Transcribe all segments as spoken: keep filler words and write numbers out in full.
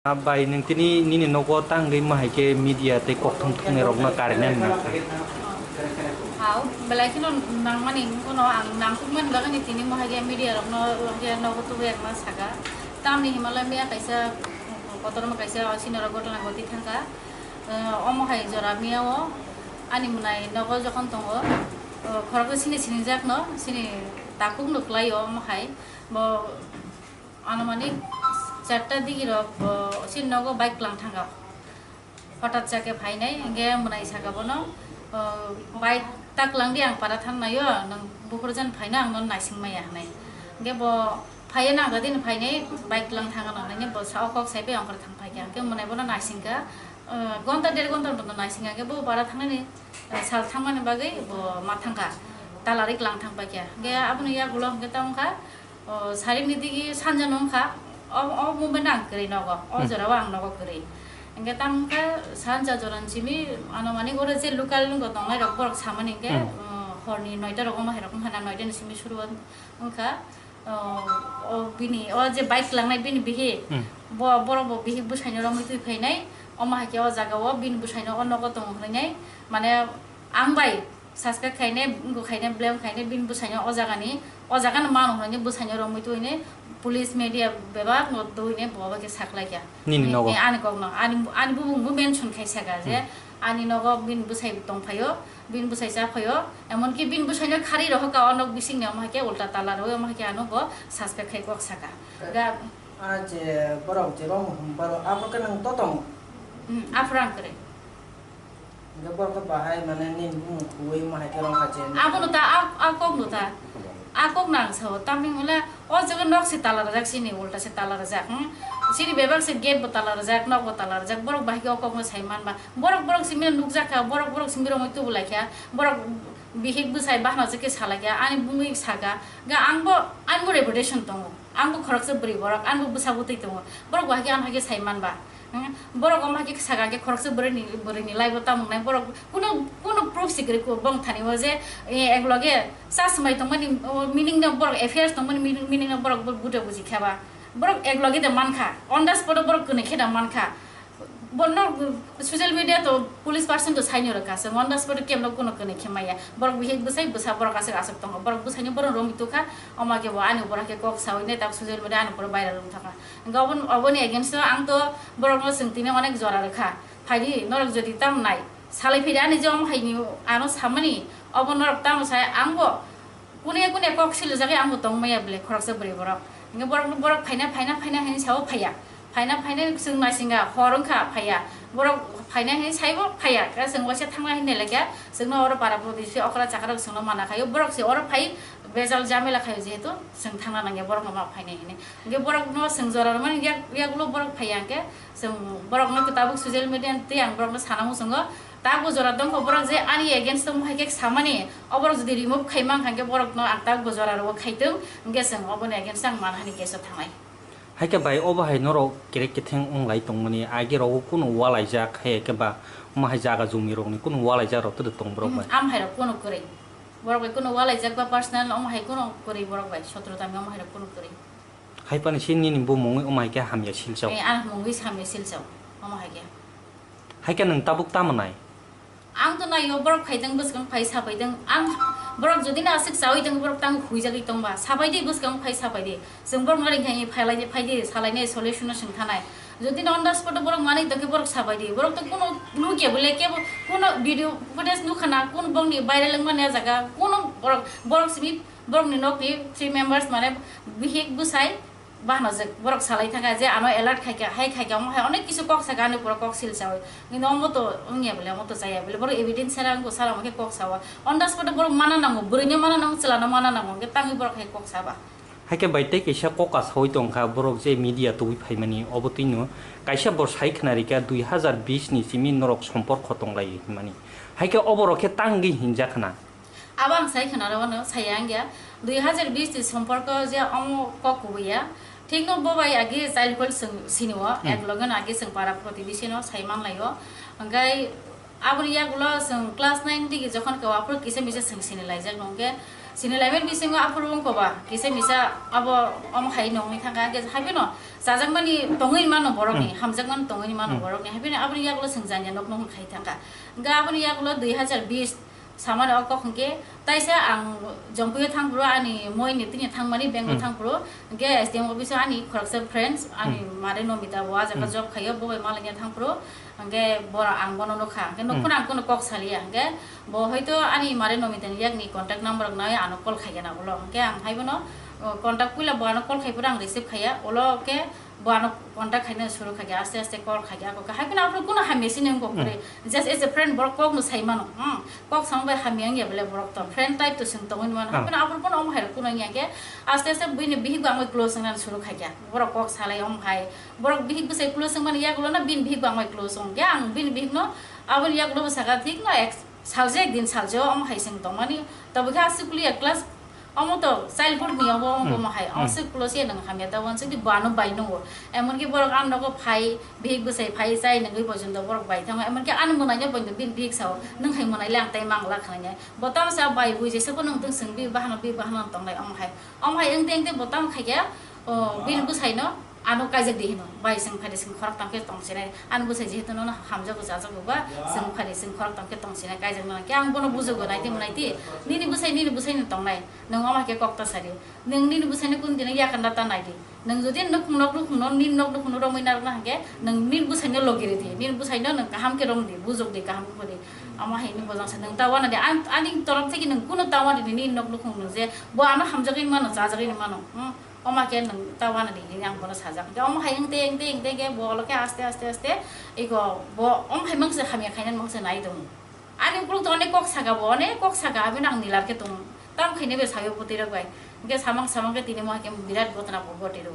Ah, bai, nwng tini nini nogo tangwi ma hai khe media tei kokthum thumnairokno karinani nangkha? Hao, belai kheno nangmani, wngkhe no ang nangkukmani bagwino tini mo hai khe media rokno, hwnkhe nogo tubui ang ma saka. Tamni himlai miya kaisa, kotorma kaisa, o sinirok gotona goti thangkha. Eh, omo hai jora miya o ani mwnai nogo jokhon tongo, eh, khoroksa sini sinijak no, sini takuk no kwlai o omo hai. Bo Anumanik charta digi rok bo chini nogo bike kwlang thangkha. Hothat sa khe phainai, hwnkhe mwnai saka bono, o, "Bike ta kwlang di, ang para thang naio, nwng buphuru jan phaina ang nono naising maya," hwnwi. Hwnkhe bo phaiya nang da dini phainai, bike kwlang thangkha nang hwnwi bo sa o kok sai bai ongkhor thang phaikha. Hwnkhe mwnai bono naisingkha, o, gonta der gonta bono naisingkha, hwnkhe bo para thangnani, o, sal thangmani bagwi bo ma thangkha, talarwi kwlang thang paikha. Hwnkhe aboni yagulo hwnkhe ta wngkha, O, sarik ni digi sanja no wngkha, o, o movement ang kwrwi nogo, o Hmm. jora o ang nogo kwrwi. Hwnkhe tamo wngkha sanja jora ni simi, ano mani oro je local wngkha tongnai rok borok samani hwnkhe, Hmm. o, hor ni noita rok omo hai rok wngkha na, noita ni simi suru wngkha, o, o bini, o je bike langnai bini bihik, Hmm. bo, borok bo bihik bwsai no romwi twi phainai, omo hai khe o jaga o bini bwsai no o nogo tongo hwnwi nai, mane ang bai, Suspect khaine, wngkha khaine, blame khaine, bini bwsaino o jagani, o jagano mano hwnwi bwsaino romwi tubui ne police media bebak no tubui ne bo bai khe saklai kha. Nini nogo? Eh, ani kok no, ani, ani bumung bo mention khai saka je, Hmm. ani nogo bini bwsai tong phaio, bini bwsai cha phaio, emon ki bini bwsaino khari rohor ka o nok bising ni omo hai khe ulta tala rwi omo hai khe ano bo suspect khai kok saka. Ga- A je borok je bo muhum baro abo khe nang to tong? Hmm, aphuru ang kwrwi. Hingke borok bahai mane nini bumung kuwi ma hai khe rong kha je. Abono ta, a, a kok no ta. A kok nang sao, tamni hwnle o jaga nok se tala rwjak, sini ulta se tala rwjak, hmm? Sini bebak se gate bo tala rwjak, nok bo tala rwjak, borok bahai khe o kok no sai man ba. Borok, borok simi nukjak kha, borok, borok simi romwi tubu lai kha, borok bihik bwsai bahno se khe sa lai kha, ani bumui saka, ga ang bo, ang bo reputation tongo, ang bo khoroksa bwrwi borok, ang bo bwsa bwtwi tongo, borok bahai khe ano hai khe sai man ba. Hmm, borok omo hai khe saka khe khoroksa bwrwini, bwrwini life o tamo wngnai borok kuno, kuno proof si kwrwi kho bong thani o je, eh, ek loge cha swmai tongmani, o, meaning no borok affairs tongmani meaning, meaning no borok bu-, bujo buji kha ba. Borok ek loge de man kha, on the spot o borok kwnwi khe da man kha. Bono social media to police person to saino rwkha se, on the spot o kebo no kuno kwnwi khe maya. Borok bihik bwsai bwsa borok aswk aswk tongo, borok bwsaino borok romwi tukha, omo khe bo ani borok khe kok sawi nai tak social media ani borok viral wng thangkha. Hingke obon-, oboni against o ang to borokno chwng tini onek jora rwkha. Phaidi, norok jodi tamo nai, salai phaidi ani je omo haini ano samani, obo norok tamo sai, ang bo kune kune kok siljagwi ang bo tongmaya bwle khoroksa bwrwi borok. Hingke borok, borok phaina, phaina, phaina hinwi sao phaiya. Phaina, phaina chwng naisinga, hor wngkha phaiya. Borok phaina hinwi saibo phaiya. Khe chwng waisa thangna hinwi lekha, chwngno oro para prodispi okra chakrok chwngno mana khaio. Borok se oro phai, bejal jamela khaio, jehetu chwng thangna nangya borokno ma phainai hinwi. Hingke borokno chwng jora rwmani yak-, yagulo borok phaiya hingke chwng borokno tabuk social media tei ang borokno sana muchungo. Tabuk jora tongkho borok je ani against tongmo hai khe samani, o borok jodi remove khai mankha hingke borokno ang tabuk jora rwo khaitwng, hingke chwng oboni against ang manhani case o thangnai. Hai khe bai obo hai norok kerek ketheng wng lai tongmani, agi rogo kunu walaijak, hai khe ba omo hai jaga jumi rokni kunu walaijak rok twrwk tong borok bai? Am hai rok kunu kwrwi. Borok bai kunu walaijak ba personal omo hai kunu kwrwi borok bai, sotro tami omo hai rok kunu kwrwi. Hai phano se nini bo mungwi omo hai khe hamya silchao. Eh, ang mungwi hamya silchao, omo hai khe. Hai khe nwng tabuk tamo nai? Ang to naio, borok phaitwng bwskang phai sapaitwng. Ang borok jodi no aswk chawi tong, borok tang huijagwi tongba, sapai di bwskang phai sapai di. Chwng borok no ringkha phailai di, phai di, salai nai solution no swng thanai. Jodi no on the spot o borok manwi tongkhe borok sapai di. Borok to kuno nukya bole kebo, kuno video footage nukha na, kun bongni viral wngmani a jaga, kuno borok, borok simi Borokni nokni three members mane bihik bwsai bahanajak borok salai thangkha je ano alert khaikha, hai khaikha, omo hai onek kisu kok sakha, ani pura kok sil chawi. Kintu omo to wngya bole, omo to chaya bole, borok evidence sara wngkha, sara omo khe kok sawa. On the spot o borok mana nango, bwrwino mana nango, chwlano mana nango, hwnkhe tangwi borok hai kok saba. Hai khe bai tei kaisa kok kasawi tongkha, borok je media tubui phaimani, obo twino kaisa bo sai khna rikha, dui hazar bish ni simi norok somporkho tonglai hinmani. Hai khe oborok khe tangwi hinjak khna. Abo ang sai khna rw ano, saya wngya. Dui hazar bish ni somporko je omo kok kubui ya. Thik no bo bai agi childhood chwng sini o, Hmm. ek loge no agi chwng para protibesi no sai manlai o. Hwnkhe aboni yagulo chwng class nine digi jokhon khe aphuru kisa misa chwng sini laijak no hwnkhe, Chini laimani bisingo aphuru wngkha ba, kisa misa abo omo hai nongwi thangkha, hwnkhe haibino chajakmani tongwi mano borokni, Hmm. hamjakmani tongwi mano Hmm. borokni, haibino aboni yagulo swngjani nokno hwn khai thangkha. Hwnkhe aboni yagulo dui hazar bis samani o kok hwnkhe, taisa ang Jompuio thangphuru ani moini tini thangmani bank o Hmm. thangphuru, hwnkhe S D M office o ani khoroksa friends, ani Hmm. mare Nomita bo ah jaga Hmm. job khaio, bo bai malanya thangphuru, hwnkhe bora ang bono nukha, hwnkhe Hmm. nukhung ang kunu kok saliya, hwnkhe bo hoito ani mare Nomita ni yakni contact number rok nai ano call khaigena ulo, hwnkhe ang haibono, o, contact puila bo ano call khaiphuru ang receive khaiya, ulo khe bo ano contact khaina suru khaikha, aste aste call khaikha, ako khe haikhe aphuru kunu hamya sini wngkha Hmm. kwrwi. Just as a friend borok kok no sai mano, hmm, kok samung bai hamya wngya bele borok to friend type to chwng tongwi mano. Ah. Haikhe aphuru kunu omo hai rok kunu wngya khe aste aste buini bihik bo ang bai close wngna suru khaikha. Borok kok salai omo hai, borok bihik bwsai close wngmani yagulo no bini bihik bo ang bai close wngkha. Ang bini bihik no aboni yagulo bo sakha thik no ek salsa ek din salsa o omo hai chwng tongmani. Tobokhe aswk pulia class Omo to childhood ni obo, omo, hmm, omo hai, hmm, omo se close ya nang hamya ta uansuk di bo ano bai nungo. Emon ki borok ang nogo phai, bihik bwsai phai chai nangwi porjonto borok bai thango. Emon ki ani mwnai no porjonto bini bihik sao, "Nwng hai mwnai le ang tai mang la khna nai." Bo tamo sa bai bui jesa bo nwng tong swng bi bahano, bi bahano tongnai omo hai. Omo hai wngte wngte bo tamo khai khe, o, bini bwsai no, Ano kaijak di hino, bai, chwng phari chwng khorok tang khe tong sinai, ani bwsai jehetu nono hamjago chajago ba, chwng phari chwng khorok tang khe tong sinai, kaijak nang khe ang bono bujugo, naidi mwnai di, nini bwsai, nini bwsai no tongnai, nwng omo hai khe kok ta sadi, nwng nini bwsai no kunu dino yakanda ta naidi, nwng jodi nukhung nok nukhung no, nini nok nukhung no romwi narwkna hwnkhe, nwng nini bwsai no logi ridi, nini bwsai no nwng kaham khe romdi, bujukdi, kaham khe khudi, omo hai ni bojang se nwng ta wanadi, ani, ani torop theke nwng kunu ta wanadi, nini nok nukhung nwng je, bo ano hamjagwi mano, chajagwi mano, hmm. Omo khe nwng ta wanadi hinwi ang bono sajak. Hwnkhe omo hai wngte, wngte, wngte khe bo olo khe aste, aste, aste ego bo omo hai mangse hamya khainani mangse nai tongo. Ani ukuluk to onek kok saka bo, onek kok saka, aboni ang nilar khe tongo. Tam khainai bai sayo bwtwi rok bai. Hwnkhe samang samang khe tini mo hai khe birat gotna bo gotiro.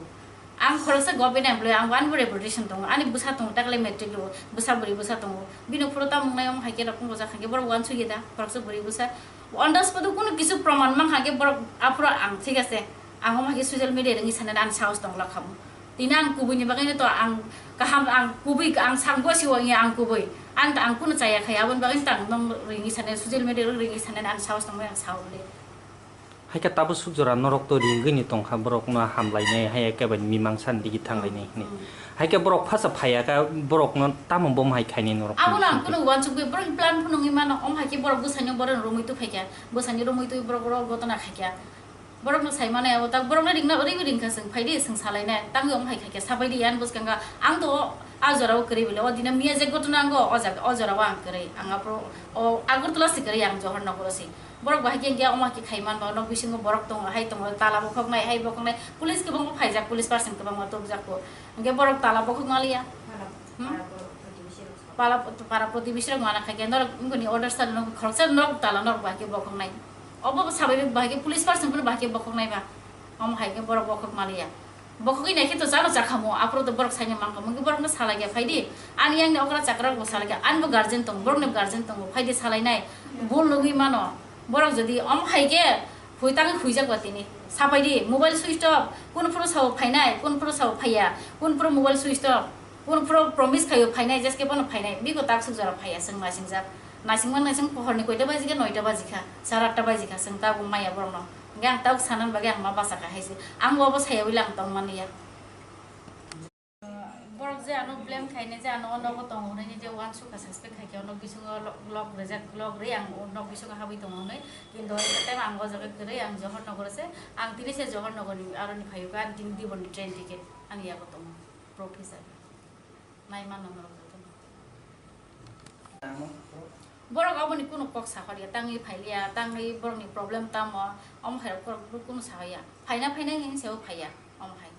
Ang khoroksa government employee, ang ani bo reputation tongo, ani bwsa tongo, takle matric rwo, bwsa bwrwi bwsa tongo. Bini phuru tam wngnai omo hai khe rok wngkha khe borok uansukya da, khoroksa bwrwi bwsa. On the spot o kunu kisu proman mankha khe borok aphuru ang thik ase. Ang omo hai khe social media rwngwi sanani ani sahos tongla khamu. Tini ang kubui ni bagwi no to ang kaham, ang kubui, ang sangbo si wangya ang kubui. Ang ta ang kunu chaya khai, aboni bagwi ta ang nong rwngwi sanani, social media rwngwi sanani ani sahos tongmani ang sao le. Hai khe tabuk suk jora norok to ringwi ni tongkha, borok no hamlainai, hai khe bai mimang san digi thanglainai hinwi. Hmm. Hai khe borok phacha phaiya kha, borok no tamo bom hai khainai norok. Abo no ang kunu uansukwi borok plan phunugwi mano, om hai khe borok bwsai no borok romwi tu phaikha, bwsai ni romwi tu borok rok gotona khaikha. Borokno sai mano abo tak, borokno ringna ringwi ringkha chwng, phaidi chwng salainai, tangwi omo hai khaikhe sabaidi, ani bwskango ang to o, a jorao kwrwi bwle, o dino miya je gotona ango, o jaga, o jorao ang kwrwi, ang aphuru o Agartala se kwrwi, ang Johor Nogoro se. Borok bahai khe hinkhe omo hai khe khai manba, nok bisingo borok tongo, hai tongo, tala bokhoknai, hai bokhoknai, police kwbangma phaijak, police person kwbangma tubujak kho, hinkhe borok tala bokhok maliya. Hmm? Pala, para protibesi rok mana khai khe norok wngkha ni order sa norok khoroksa norok tala norok bahai khe bokhoknai. Obo swababik bahai khe police person phano bahai khe bokhoknai ba. Omo hai khe borok bokhok maliya. Bokhogwi nai khe to chano chakhamu, aphuru to borok saino mankha, mungki borokno salai khe phaidi. Ani yang ni okra chakra rok bo salai khe, ani bo guardian tongo, borok ni bo guardian tongo, phaidi salainai. Bul nugwi mano. Borok jodi omo hai khe hui tangwi huijak ba tini. Sapaidi, mobile switch off, kun phuru sao phainai, kun phuru sao phaiya, kun phuru mobile switch off. Kun phuru promise khaio phainai, jeske bono phainai, biko taksuk jora phaiya, chwng naisingjak. Naisingma naising pohorni koita baji kha, noita baji kha, sara atta baji kha, chwng tabuk maya borokno. Hingke ang tabuk sanani bagwi ang ma bachakha haise. Ang bo obo sayaui lang tongmani ya. Borok je ano blame khainai je ano o nogo tongo hwnwi je uansukha suspect khaikhe o nok bisingo lo-, lock rijak, lock ri ang o nok bisingo habwi tongo hwnwi. Kintu o time ang o jaga kwrwi ang Johor Nogoro se, ang tini se Johor Nogorni aroni phaiyo kha, ang tini Dibon ni train ticket ani yago tongo. Proof hisabe. Nai mano norok jotono. Borok aboni kunu kok sahorya, tangwi phailiya, tangwi borokni problem tamo, omo hai rok borok kunu sahorya. Phaina phaina hinwi se o phaiya, omo hai.